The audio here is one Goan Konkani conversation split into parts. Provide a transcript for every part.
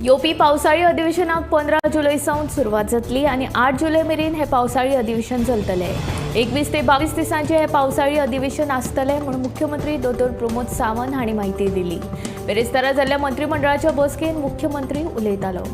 येवपी पावसाळी अधिवेशनाक 15 जुलय सावन सुरवात जातली आनी 8 जुलय मेरेन हे पावसाळी अधिवेशन चलतले। 21 ते 22 दिसांचे हे पावसाळी अधिवेशन आसतले म्हूण मुख्यमंत्री दोतोर प्रमोद सावंत हांणी म्हायती दिली। बेरेस्तारा जाल्ल्या मंत्रिमंडळाच्या बसकेन मुख्यमंत्री उलयतालो।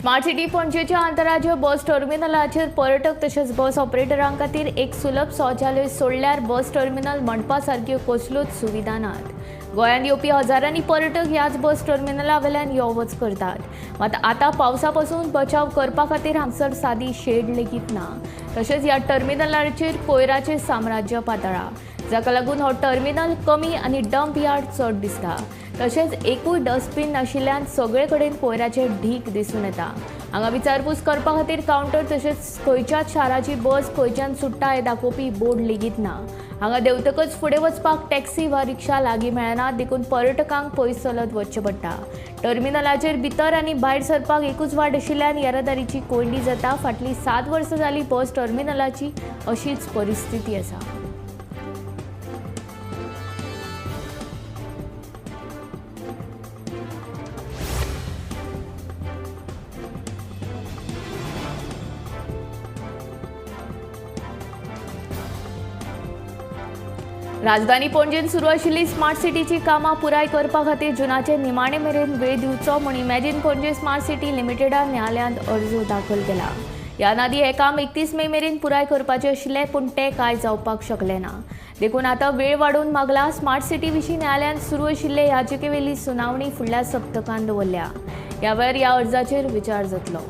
स्मार्ट सिटी पणजेच्या आंतरराज्य बस टर्मिनलाचेर पर्यटक तशेंच बस ऑपरेटरां खातीर एक सुलभ शौचालय सोडल्यार बस टर्मिनल म्हणपा सारक्यो कसल्योच सुविधा नात। गोंयांत येवपी हजारांनी पर्यटक ह्याच बस टर्मिनला वेल्यान यो वच करतात। मात आतां पावसा पसून बचाव करपा खातीर हांगसर सादी शेड लेगीत ना। तशेंच ह्या टर्मिनलाचेर कोयराचें साम्राज्य पातळ्ळां, जाका लागून हो टर्मिनल कमी आनी डंप यार्ड चड दिसता। तशेंच एकूय डस्टबीन नाशिल्ल्यान सगळे कडेन कोयराचे ढीक दिसून येता। हांगा विचारपूस करपा खातीर कावंटर तशेंच खंयच्याच शाराची बस खंयच्यान सुट्टा हें दाखोवपी बोर्ड लेगीत ना। हांगा देंवतकच फुडें वचपाक टॅक्सी वा रिक्षा लागीं मेळना, देखून पर्यटकांक पयस चलत वचचें पडटा। टर्मिनलाचेर भितर आनी भायर सरपाक एकूच वाट आशिल्ल्यान येरादारीची कोंयडी जाता। फाटलीं 7 वर्सां जालीं बस टर्मिनलाची अशीच परिस्थिती आसा। राजधानी पणजेन सुरू आशिल्ली स्मार्ट सिटीची कामां पुराय करपा खातीर जुनाचे निमाणे मेरेन वेळ दिवचो म्हूण इमॅजिन पणजे स्मार्ट सिटी लिमिटेडान न्यायालयांत अर्ज दाखल केला। ह्या आदीं हें काम 31 मे मेरेन पुराय करपाचें आशिल्लें, पूण तें कांय जावपाक शकलें ना, देखून आतां वेळ वाडोवन मागला। स्मार्ट सिटी विशीं न्यायालयांत सुरू आशिल्ले याचिकेवेली सुनावणी फुडल्या सप्तकांत दवरल्या। ह्या वेळार ह्या अर्जाचेर विचार जातलो।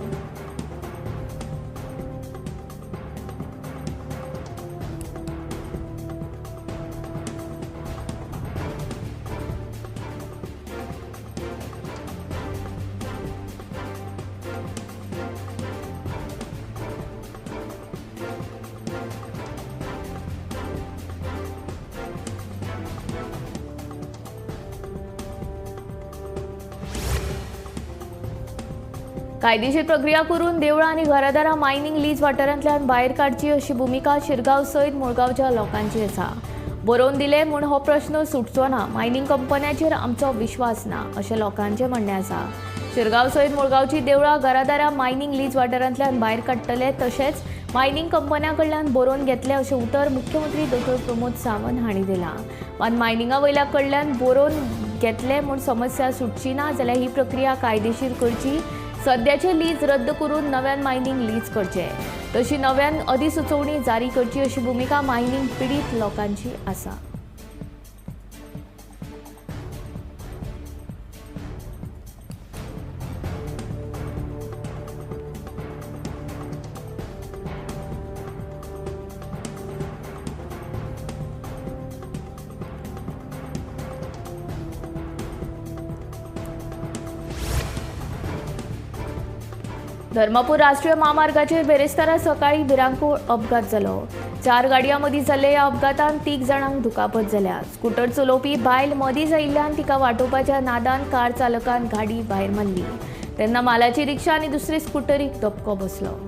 कायदेशीर प्रक्रिया करून देवळां आनी घरादारां मायनिंग लीज वाठारांतल्यान भायर काडची अशी भुमिका शिरगांव सयत मुळगांवच्या लोकांची आसा। बरोवन दिलें म्हूण हो प्रश्न सुटचो ना, मायनिंग कंपन्याचेर आमचो विश्वास ना अशें लोकांचें म्हणणें आसा। शिरगांव सयत मुळगांवची देवळां घरादारां मायनिंग लीज वाठारांतल्यान भायर काडटले, तशेंच मायनिंग कंपन्यां कडल्यान बरोवन घेतले अशें उतर मुख्यमंत्री दोतोर प्रमोद सावंत हांणी दिलां। मात मायनिंगा वयल्या कडल्यान बरोवन घेतले म्हूण समस्या सुटची ना जाल्यार ही प्रक्रिया कायदेशीर करची, सद्याचे लीज रद्द करून नव्यान मायनिंग लीज करचे, तशी नव्यान अधिसुचोवणी जारी करची अशी भुमिका मायनिंग पिडीत लोकांची आसा। धर्मापूर राष्ट्रीय म्हामार्गाचेर बेरेस्तारा सकाळी भिरांकूळ अपघात जालो। 4 गाडयां मदीं जाल्ल्या ह्या अपघातान 3 जाणांक दुखापत जाल्या। स्कूटर चलोवपी बायल मदीं जायिल्ल्यान तिका वाटोवपाच्या नादान कार चालकान गाडी भायर मारली, तेन्ना मालाची रिक्षा आनी दुसरे स्कूटरीक धपको बसलो।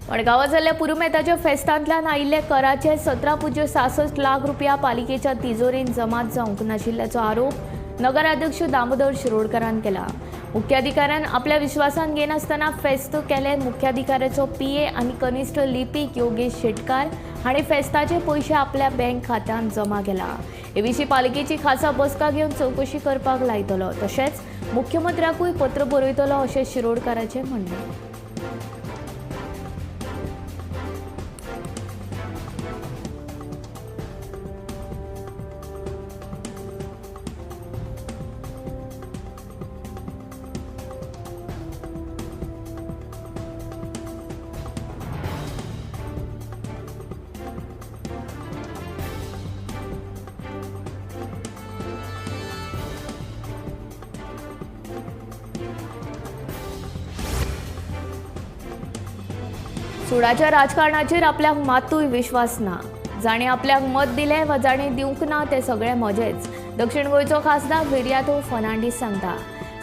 मडगांवां जाल्ल्या पुरुमेताच्या फेस्तांतल्यान आयिल्ले कराचे 17.66 लाख रुपया पालिकेच्या तिजोरेंत जमा जावंक नाशिल्ल्याचो आरोप नगराध्यक्ष दामोदर शिरोडकरान केला. मुख्याधिकाऱ्यान आपल्या विश्वासान घेनासतना फेस्त केले. मुख्याधिकाऱ्याचो पीए आनी कनिष्ठ लिपीक योगेश शेटकार हांणी फेस्ताचे पयशे आपल्या बँक खात्यांत जमा केला. हे विशीं पालिकेची खासा बसका घेवन चवकशी करपाक लायतलो, तशेंच मुख्यमंत्र्याकूय पत्र बरयतलो अशें शिरोडकाराचें म्हणणें. सुडाच्या राजकारणाचेर आपल्याक मातूय विश्वास ना. जाणें आपल्याक मत दिलें वा जाणें दिवंक ना ते सगळे म्हजेच, दक्षिण गोंयचो खासदार विरियातो फर्नांडीस सांगता.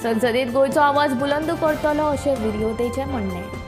संसदेत गोंयचो आवाज बुलंद करतलो अशें विरियोतेचें म्हणणें.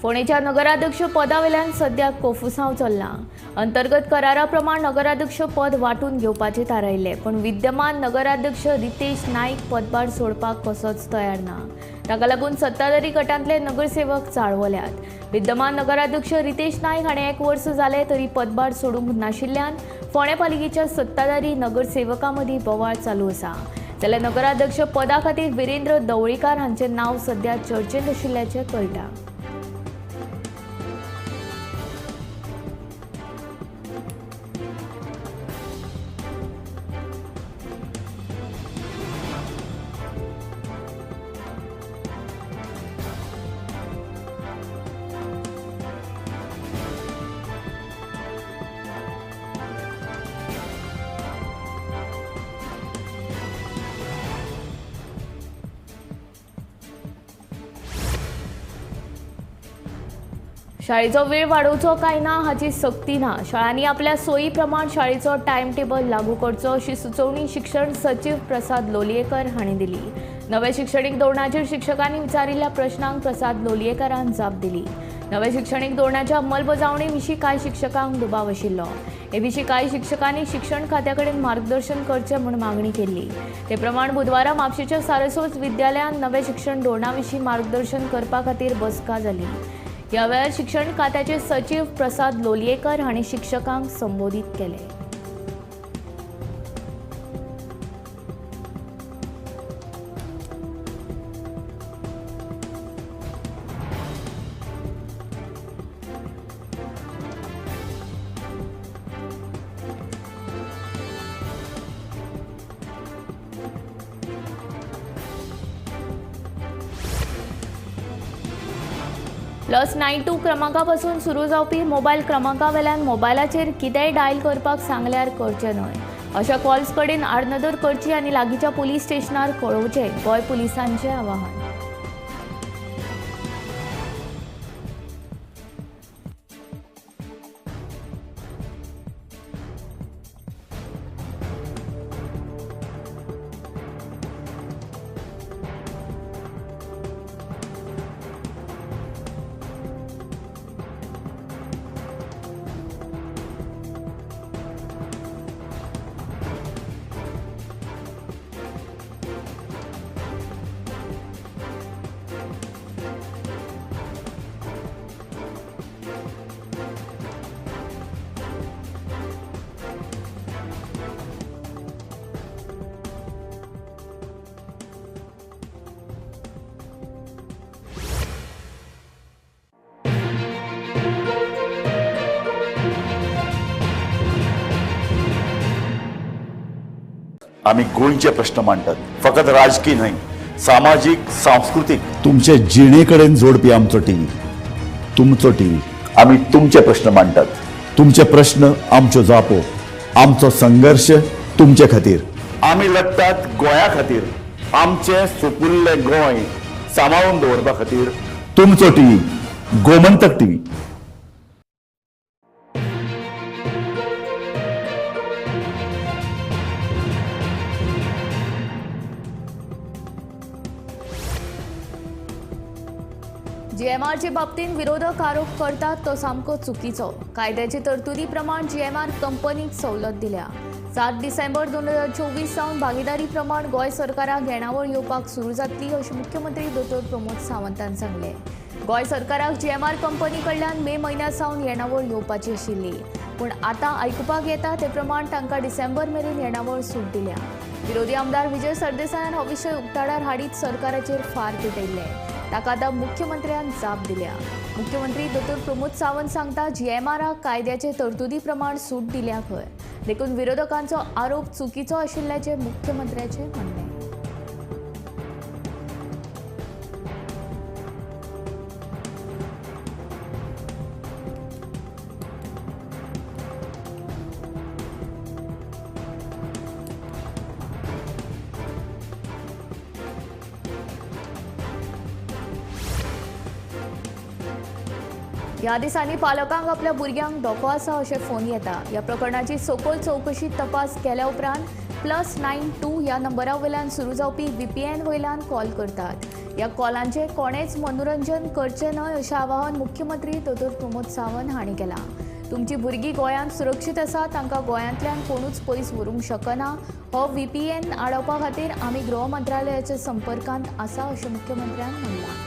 फोंडेच्या नगराध्यक्ष पदावेल्यान सद्या कोफुसांव चल्लां. अंतर्गत करारा प्रमाण नगराध्यक्ष पद वांटून घेवपाचें थारायिल्लें, पूण विद्यमान नगराध्यक्ष रितेश नायक पदभार सोडपाक कसोच तयार ना. ताका लागून सत्ताधारी गटांतले नगरसेवक चाळवल्यात. विद्यमान नगराध्यक्ष रितेश नायक हाणें 1 वर्स जालें तरी पदभार सोडूंक नाशिल्ल्यान फोंडें पालिकेच्या सत्ताधारी नगरसेवकां मदीं बोवाळ चालू आसा. जाल्यार नगराध्यक्ष पदा खातीर विरेंद्र दवळीकार हांचें नांव सद्या चर्चेंत आशिल्ल्याचें कळटा. शाळेचो वेळ वाडोवचो काय ना हाची सक्ती ना. शाळांनी आपल्या सोयी प्रमाण शाळेचो टायम टेबल लागू करचो अशी सुचोवणी शिक्षण सचीव प्रसाद लोलयेकर हांणी दिली. नव्या शिक्षणीक धोरणाचेर शिक्षकांनी विचारिल्ल्या प्रश्नांक प्रसाद लोलयेकरान जाप दिली. नव्या शिक्षणीक धोरणाच्या अंमलबजावणी विशीं कांय शिक्षकांक दुबाव आशिल्लो. हे विशीं कांय शिक्षकांनी शिक्षण खात्या कडेन मार्गदर्शन करचें म्हूण मागणी केल्ली. ते प्रमाण बुधवारा म्हापशेंच्या सारस्वत विद्यालयांत नव्या शिक्षण धोरणा विशीं मार्गदर्शन करपा खातीर बसका जाली. ह्या वेळार शिक्षण खात्याचे सचीव प्रसाद लोलयेकर हांणी शिक्षकांक संबोधीत केले. +92 क्रमांकापासून सुरू जावपी मोबायल क्रमांकावेल्यान मोबायलाचेर कितेंय डायल करपाक सांगल्यार करचें न्हय. अशा कॉल्स कडेन आडनदर करची आनी लागींच्या पुलीस स्टेशनार कळोवचें, गोंय पुलिसांचें आवाहन. आमी गोंयचे प्रश्न मांडटात, फकत राजकी न्हय, सामाजीक, सांस्कृतीक, तुमचे जिणे कडेन जोडपी आमचो टीव्ही, तुमचो टीव्ही। आमी तुमचे प्रश्न मांडटात, तुमचे प्रश्न आमच्यो जापो, आमचो संघर्ष तुमचे खातीर। आमी लढटात गोंया खातीर, आमचें सुपुल्लें गोंय सांबाळून दवरपा खातीर। तुमचो टीव्ही, गोमंतक टीव्ही। जीएमआरचे बाबतींत विरोधक आरोप करतात तो सामको चुकीचो। कायद्याचे तरतुदी प्रमाण जीएमआर कंपनीक सवलत दिल्या। 7 डिसेंबर 2024 सावन भागीदारी प्रमाण गोंय सरकाराक येणावळ येवपाक सुरू जातली अशें मुख्यमंत्री दोतोर प्रमोद सावंतान सांगलें। गोंय सरकाराक जीएमआर कंपनी कडल्यान मे म्हयन्या सावन येणावळ येवपाची आशिल्ली, पूण आतां आयकुपाक येता ते प्रमाण तांकां डिसेंबर मेरेन येणावळ सूट दिल्या। विरोधी आमदार विजय सरदेसायान हो विशय उक्ताडार हाडीत सरकाराचेर फार पेटयल्ले। ताका आतां मुख्यमंत्र्यान जाप दिल्या। मुख्यमंत्री दोतोर प्रमोद सावंत सांगता जीएमआराक कायद्याचे तरतुदी प्रमाण सूट दिल्या खंय, देखून विरोधकांचो आरोप चुकीचो आशिल्ल्याचें मुख्यमंत्र्याचें म्हणणें। ह्या दिसांनी पालकांक आपल्या भुरग्यांक धोको आसा अशें फोन येता। ह्या प्रकरणाची सखोल चवकशी तपास केल्या उपरांत +92 ह्या नंबरा वयल्यान सुरू जावपी व्हीपीएन वयल्यान कॉल करतात। ह्या कॉलांचें कोणेच मनोरंजन करचें न्हय अशें आवाहन मुख्यमंत्री दोतोर प्रमोद सावंत हांणी केलां। तुमची भुरगीं गोंयांत सुरक्षीत आसा, तांकां गोंयांतल्यान कोणूच पयस व्हरूंक शकना। हो व्हीपीएन आडावपा खातीर आमी गृह मंत्रालयाच्या संपर्कांत आसा अशें मुख्यमंत्र्यान म्हणलां।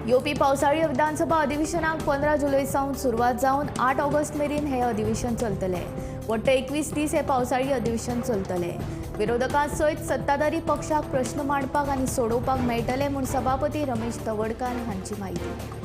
येवपी पावसाळी विधानसभा अधिवेशनाक 15 जुलय सावन सुरवात जावन 8 ऑगस्ट मेरेन हे अधिवेशन चलतले। वट्ट 21 दीस हे पावसाळी अधिवेशन चलतले। विरोधकां सयत सत्ताधारी पक्षाक प्रश्न मांडपाक आनी सोडोवपाक मेळटले म्हूण सभापती रमेश तवडकार हांची म्हायती।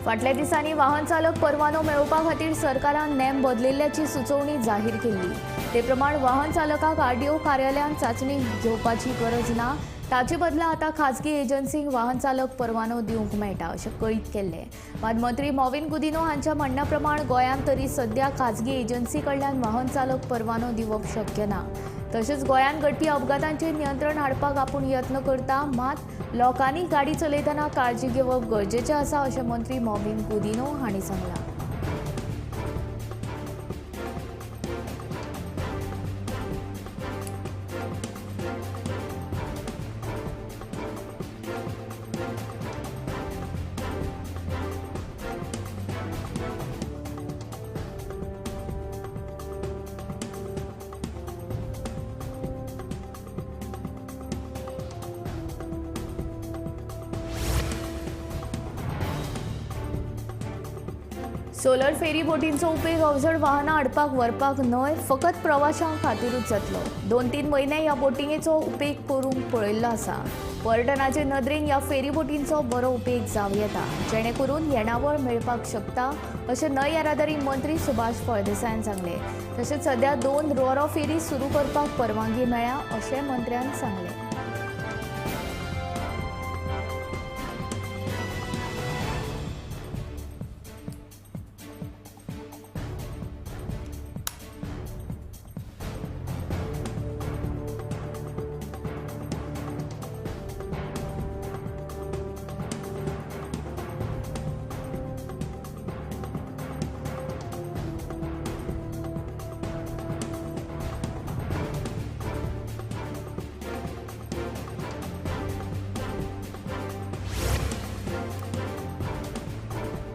फाटल्या दिसांनी वाहन चालक परवानो मेळोवपा खातीर सरकारान नेम बदलिल्ल्याची सुचोवणी जाहीर केल्ली। ते प्रमाण वाहन चालकाक आरडीओ कार्यालयांत चांचणी घेवपाची गरज ना, ताचे बदला आतां खाजगी एजन्सींक वाहन चालक परवानो दिवंक मेळटा अशें कळीत केल्लें। मात मंत्री मॉविन गुदिन्हो हांच्या म्हणण्या प्रमाण गोंयांत तरी सध्या खाजगी एजन्सी कडल्यान वाहन चालक परवानो दिवप शक्य ना। तशेंच गोंयांत घडपी अपघातांचेर नियंत्रण हाडपाक आपूण यत्न करता, मात लोकांनी गाडी चलयतना काळजी घेवप गरजेचें आसा अशें मंत्री मॉविन गुदिन्हो हांणी सांगलां। सोलर फेरी बोटींचो उपेग अवजड वाहनां हाडपाक व्हरपाक न्हय, फकत प्रवाशां खातीरूच जातलो। 2-3 म्हयने ह्या बोटिंगेचो उपेग करूंक पळयल्लो आसा। पर्यटनाचे नदरेन ह्या फेरीबोटींचो बरो उपेग जावं येता, जेणे करून येणावळ मेळपाक शकता अशें न्हंय येरादारी मंत्री सुभाष फळदेसायान सांगलें. तशेंच सध्या 2 रोरो फेरी सुरू करपाक परवानगी मेळ्ळ्या अशें मंत्र्यान सांगलें.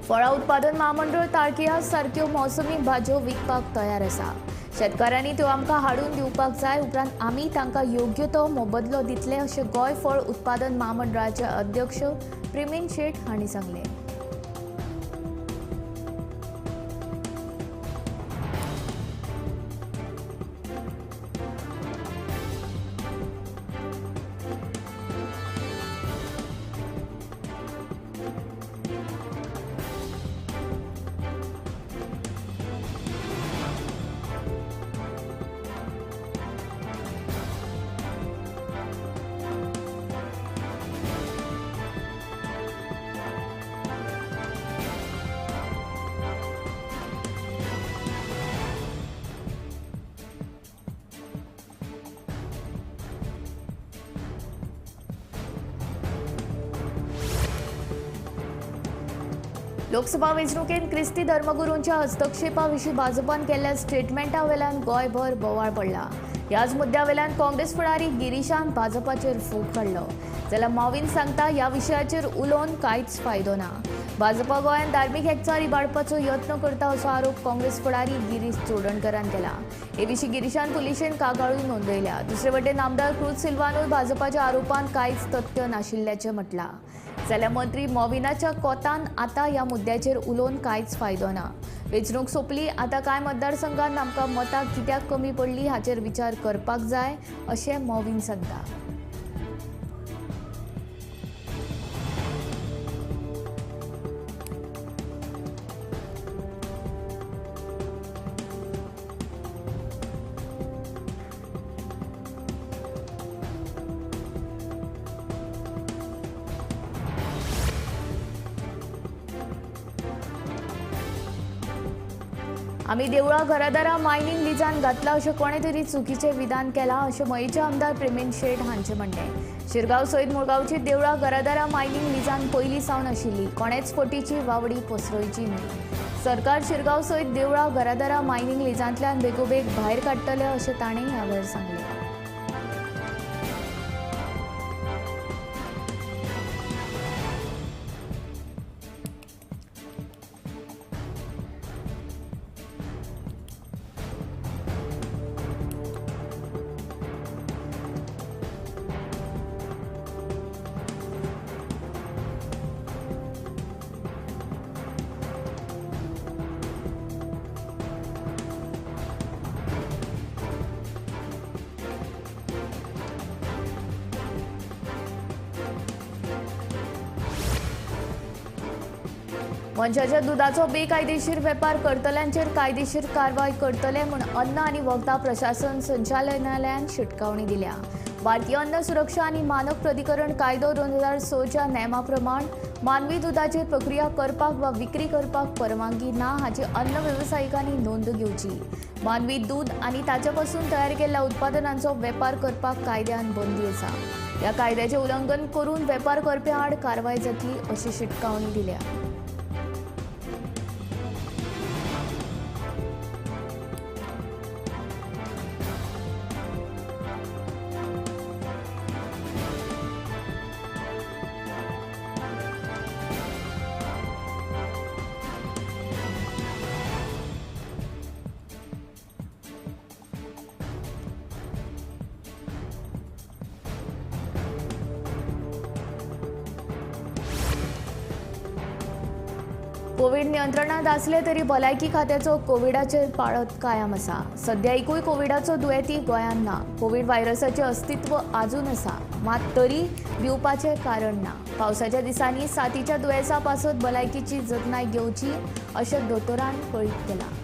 फळां उत्पादन म्हामंडळ ताळकिया सारक्यो मोसमी भाजयो विकपाक तयार आसा. शेतकारांनी त्यो आमकां हाडून दिवपाक जाय, उपरांत आमी तांकां योग्य तो मोबदलो दितले अशें गोंय फळ उत्पादन म्हामंडळाचे अध्यक्ष प्रेमेन शेट हांणी सांगलें. लोकसभा वेंचणुकेंत क्रिस्ती धर्मगुरूंच्या हस्तक्षेपा विशीं भाजपान केल्ल्या स्टेटमेंटा वेल्यान गोंयभर बोवाळ पडला. ह्याच मुद्द्या वेल्यान काँग्रेस फुडारी गिरीशान भाजपाचेर फोग काडलो. जाल्यार माविन सांगता ह्या विशयाचेर उलोवन कांयच फायदो ना. भाजपा गोंयांत धार्मीक एकचार इबाडपाचो यत्न करता असो आरोप काँग्रेस फुडारी गिरीश चोडणकरान केला. हे विशीं गिरीशान पुलिशेन कागाळूय नोंदयल्या. दुसरे वटेन आमदार क्रूज सिल्वानूय भाजपाच्या आरोपांत कांयच तथ्य नाशिल्ल्याचें म्हटलां. जाल्यार मंत्री मॉविनाच्या कोतान आतां ह्या मुद्द्याचेर उलोवन कांयच फायदो ना. वेंचणूक सोंपली, आतां कांय मतदारसंघांत आमकां मतां कित्याक कमी पडली हाचेर विचार करपाक जाय अशें मॉविन सांगता. आमी देवळां घरादारां मायनींग लिजान घातला अशें कोणें तरी चुकीचें विधान केलां अशें मयेचे आमदार प्रेमेन शेट हांचें म्हणणें. शिरगांव सयत मुळगांवची देवळां घरादारां मायनींग लिजान पयलीं सावन आशिल्ली, कोणेंच फटीची वावडी पसरोवची न्हय. सरकार शिरगांव सयत देवळां घरादारां मायनींग लिजांतल्यान बेगोबेग भायर काडटले अशें ताणें ह्या वेळार सांगलें. मनशाच्या दुदाचो बेकायदेशीर वेपार करतल्यांचेर कायदेशीर कारवाय करतले म्हूण अन्न आनी वखदां प्रशासन संचालनालयान शिटकावणी दिल्या. भारतीय अन्न सुरक्षा आनी मानक प्राधिकरण कायदो 2006च्या नेमा प्रमाण मानवी दुदाचेर प्रक्रिया करपाक वा विक्री करपाक परवानगी ना हाची अन्न वेवसायिकांनी नोंद घेवची. मानवी दूद आनी ताचे पसून तयार केल्ल्या उत्पादनांचो वेपार करपाक कायद्यान बंदी आसा. ह्या कायद्याचें उल्लंघन करून वेपार करप्यां आड कारवाय जातली अशी शिटकावणी दिल्या. कोवीड नियंत्रणांत आसले तरी भलायकी खात्याचो कोविडाचेर पाळत कायम आसा. सध्या एकूय कोविडाचो दुयेंती गोंयांत ना. कोवीड व्हायरसाचें अस्तित्व आजून आसा, मात तरी भिवपाचें कारण ना. पावसाच्या दिसांनी साथीच्या दुयेंसा पासत भलायकीची जतनाय घेवची अशें दोतोरान कळीत केलां.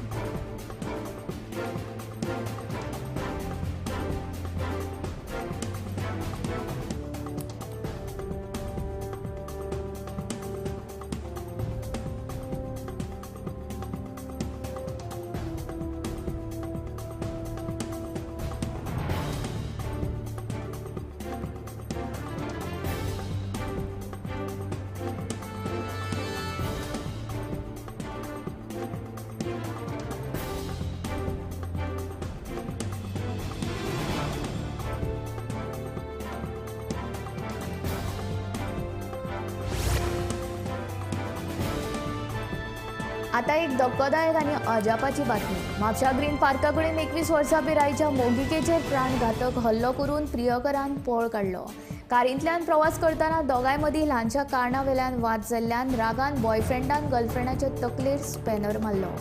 आता एक धक्कोदायक आनी अजापाची बातमी. म्हापशा ग्रीन पार्का कडेन 21 वर्सां पिरायेच्या मोगिकेचेर प्राणघातक हल्लो करून प्रियकरान पळ काडलो. कारींतल्यान प्रवास करतना दोगांय मदीं ल्हानशा कारणा वेल्यान वाद जाल्ल्यान रागान बॉयफ्रेंडान गर्लफ्रेंडाचे तकलेर स्पॅनर मारलो.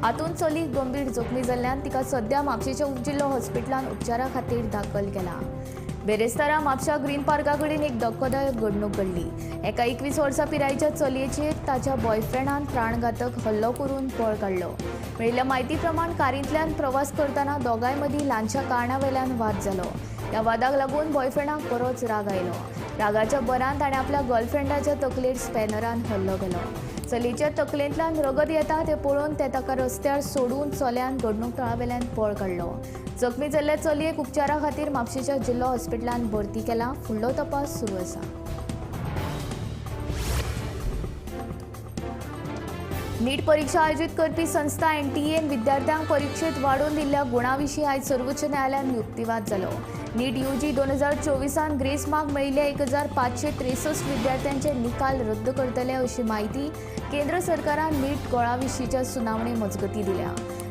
हातूंत चली गंभीर जखमी जाल्ल्यान तिका सध्या म्हापशेच्या उपजिल्लो हॉस्पिटलांत उपचारा खातीर दाखल केला. बेरेस्तारा म्हापशा ग्रीन पार्का कडेन एक धक्कोदायक घडणूक घडली. एका 21 वर्सां पिरायेच्या चलयेचेर ताच्या बॉयफ्रेंडान प्राणघातक हल्लो करून पळ काडलो. मेळिल्ल्या म्हायती प्रमाण कारींतल्यान प्रवास करतना दोगांय मदीं ल्हानशा कारणा वेल्यान वाद जालो. ह्या वादाक लागून बॉयफ्रेंडाक बरोच राग आयलो. रागाच्या भरान ताणें आपल्या गर्लफ्रेंडाच्या तकलेर स्पॅनरान हल्लो केलो. चलयेच्या तकलेंतल्यान रगत येता तें पळोवन ते ताका रस्त्यार सोडून चल्यान घडणूक थळा वेल्यान पळ काडलो. जखमी जाल्ल्या चलयेक उपचारा खातीर म्हापशेच्या जिल्लो हॉस्पिटलांत भरती केला. फुडलो तपास सुरू आसा. नीट परीक्षा आयोजीत करपी संस्था एनटीएन विद्यार्थ्यांक परीक्षेत वाडोवन दिल्ल्या गुणा विशीं आयज सर्वोच्च न्यायालयान युक्तिवाद जालो. नीट यूजी 2024 ग्रेस मार्क मेळिल्ल्या 1563 विद्यार्थ्यांचे निकाल रद्द करतले अशी म्हायती केंद्र सरकारान नीट गोळा विशींच्या सुनावणे मजगतीं दिल्या.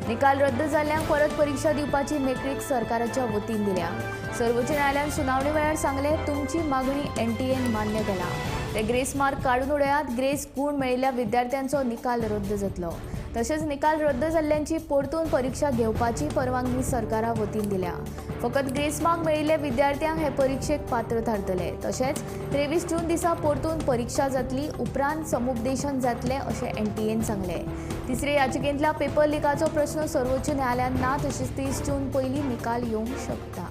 निकाल रद्द जाल्ल्यांक परत परीक्षा दिवपाची मेकळीक सरकाराच्या वतीन दिल्या. सर्वोच्च न्यायालयान सुनावणी वेळार सांगलें, तुमची मागणी एनटीएन मान्य केला. ते ग्रेस मार्क काडून उडयात. ग्रेस गूण मेळिल्ल्या विद्यार्थ्यांचो निकाल रद्द जातलो. तशेंच निकाल रद्द जाल्ल्यांची परतून परीक्षा घेवपाची परवानगी सरकारा वतीन दिल्या. फकत ग्रेस मार्क मेळिल्ल्या विद्यार्थ्यांक हे परीक्षेक पात्र थारतले. तशेंच 23 जून दिसा परतून परीक्षा जातली, उपरांत समुपदेशन जातलें अशें एनटीएन सांगलें. तिसरे याचिकेंतल्या पेपर लिकाचो प्रश्न सर्वोच्च न्यायालयान ना, तशेंच 30 जून पयलीं निकाल येवंक शकता.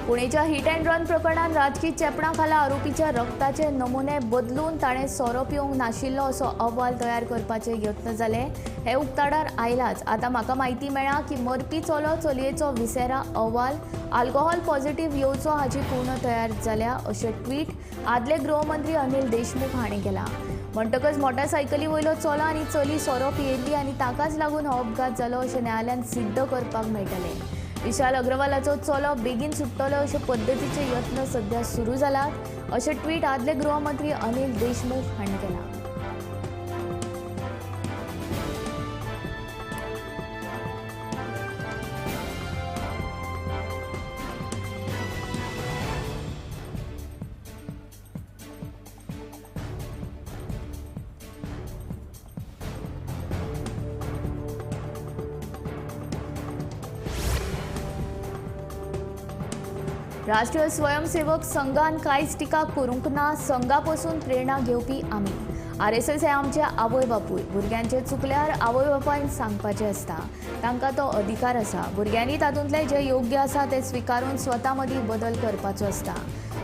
पुणेच्या हिट अँड रन प्रकरणात राजकी चेपणा खाला आरोपीच्या रक्ताचे नमुने बदलून ताणें सोरो पिवंक नाशिल्लो असो अहवाल तयार करपाचे यत्न जाले हे उक्ताडार आयलाच. आतां म्हाका म्हायती मेळ्ळा की मरपी चलो चलयेचो विसेरा अहवाल आल्कोहोल पॉझिटिव्ह येवचो हाची पूर्ण तयार जाल्या अशें ट्वीट आदले गृहमंत्री अनिल देशमुख हांणी केला. म्हणटकच मोटारसायकली वयलो चलो आनी चली सोरो पियेल्ली आनी ताकाच लागून हो अपघात जालो अशें न्यायालयान सिद्ध करपाक मेळटलें. विशाल अग्रवालाचो चलो बेगीन सुट्टलो अशे पद्दतीचे यत्न सध्या सुरू जाल्यात अशें ट्वीट आदले गृहमंत्री अनिल देशमुख हांणी केलां. राष्ट्रीय स्वयंसेवक संघान कांयच टिका करूंक ना. संघा पसून प्रेरणा घेवपी आमी. आरएसएस हे आमचे आवय बापूय. भुरग्यांचे चुकल्यार आवय बापायन सांगपाचें आसता, तांकां तो अधिकार आसा. भुरग्यांनी तातूंतलें जें योग्य आसा तें स्विकारून स्वता मदीं बदल करपाचो आसता.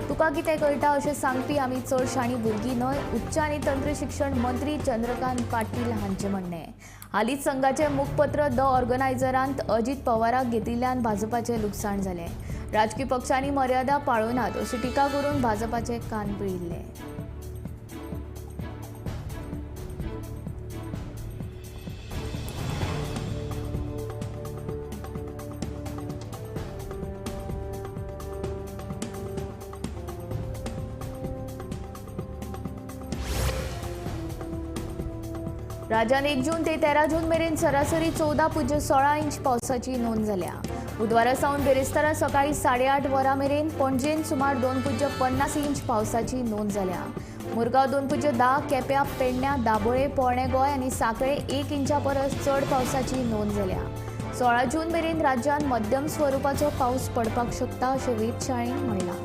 तुका कितें कळटा अशें सांगपी आमी चड शाणी भुरगीं न्हय, उच्च आनी तंत्र शिक्षण मंत्री चंद्रकांत पाटील हांचें म्हणणें. हालींच संघाचें मुखपत्र the ऑर्गनायझरांत अजीत पवाराक घेतिल्ल्यान भाजपाचें लुकसाण जालें. राजकी पक्षांनी मर्यादा पाळोनात अशी टिका करून भाजपाचे कान पिळिल्ले. राज्यात 1 जून ते 13 जून मेरेन सरासरी 14.16 इंच पावसाची नोंद जाल्या. बुधवारा सावन बिरेस्तारा सकाळी 8:30 वरां मेरेन पणजेन सुमार 2.50 इंच पावसाची नोंद जाल्या. मुरगांव 2.10, केप्यां, पेडण्यां, दाबोळे, पोरणे गोंय आनी सांखळे 1 इंचा परस चड पावसाची नोंद जाल्या. 16 जून मेरेन राज्यांत मध्यम स्वरुपाचो पावस पडपाक शकता अशें वेधशाळेन म्हणलां.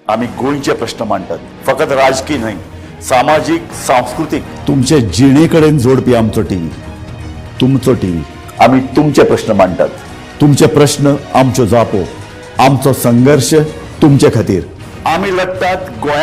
आमी गोंयचे प्रश्न मांडटात, फकत राजकी न्हय, सामाजीक, सांस्कृतीक, तुमचे जिणे कडेन जोडपी आमचो टीव्ही, तुमचो टीव्ही. आमी तुमचे प्रश्न मांडटात, तुमचे प्रश्न आमच्यो जापो, आमचो संघर्श तुमचे खातीर. आमी लढटात गोंया